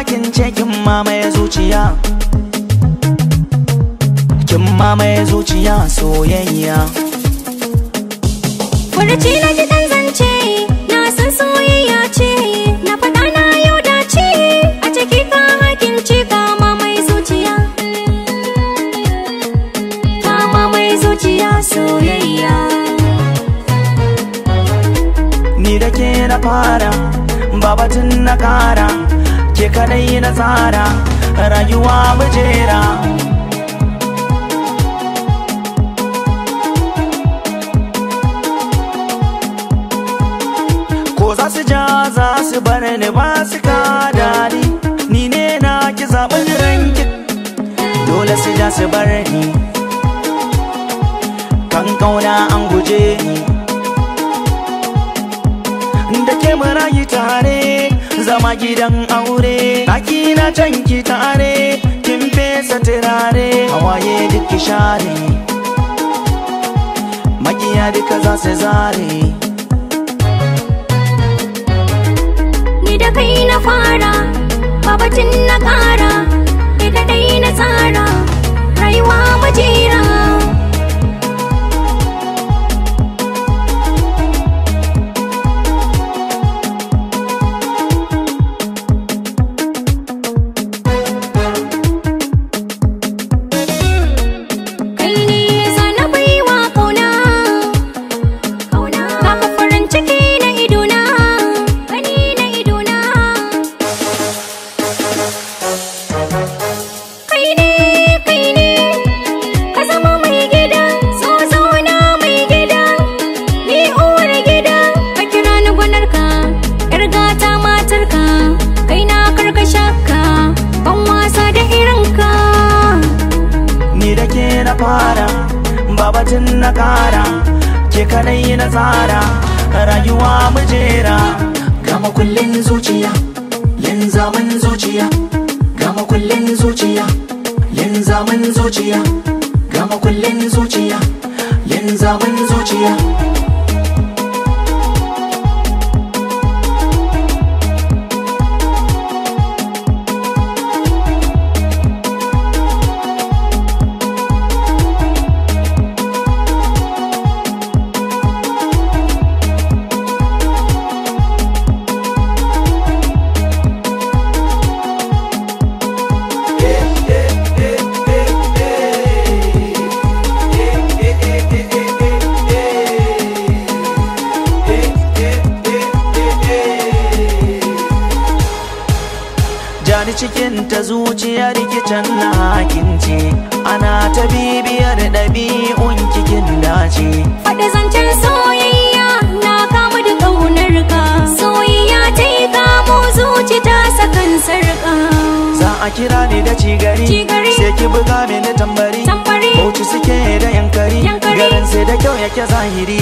hakince, kin mamaye zuciya, kin mamaye zuciya soyayya. Furuci na ji dan zance, na san soyayya ce, na faɗa na yau dace, a ciki ka hakince ka mamaye zuciya, ka mamaye zuciya soyayya. Ni da ke na fara, babatun na kara, ke kadai na tsara, rayuwa mujera. Ko za su ja za su bar ni ba su kada ni, ni ne na ki zaɓin ranki, dole su ja su bar ni, kan kauna an guje ni. Da ke murayi tare, zama gidan aure, ɗaki na can ki tare, kin fesa turare, hawaye duk ki share, makiya duka za su zare. Ni da kai na fara, babatin na kara, ni da dai na tsara, rayuwa majera. Kai ne zana baiwa kauna, baka farin ciki na idona, gani na idona. Kai ne, ka zama mai gida, zo zauna mai gida, ni uwar gida, ka kira ni gwanarka, yar gata matarka, kai na karka shakka, ban wasa da irinka. Ni da ke na fara, babatun na kara, ke kadai na tsara, rayuwa mujera. Gama kullin zuciya, linzamin zuciya, gama kullin zuciya, linzamin zuciya, gama kullin zuciya, linzamin zuciya. Jani cikin ta zuciya rikicin na hakince, ana ta bibiyar ɗabi'un kikin dace. Faɗi zancen soyayya na kamu da ƙaunarka, soyayya ta yi kamo zuci ta sakan sarƙa. Za a kira ni da cigari, Cigari. sai ki buga mini tambari, Tambari. Bauchi suke da yankari, Yankari. garin sai da kyau yake zahiri.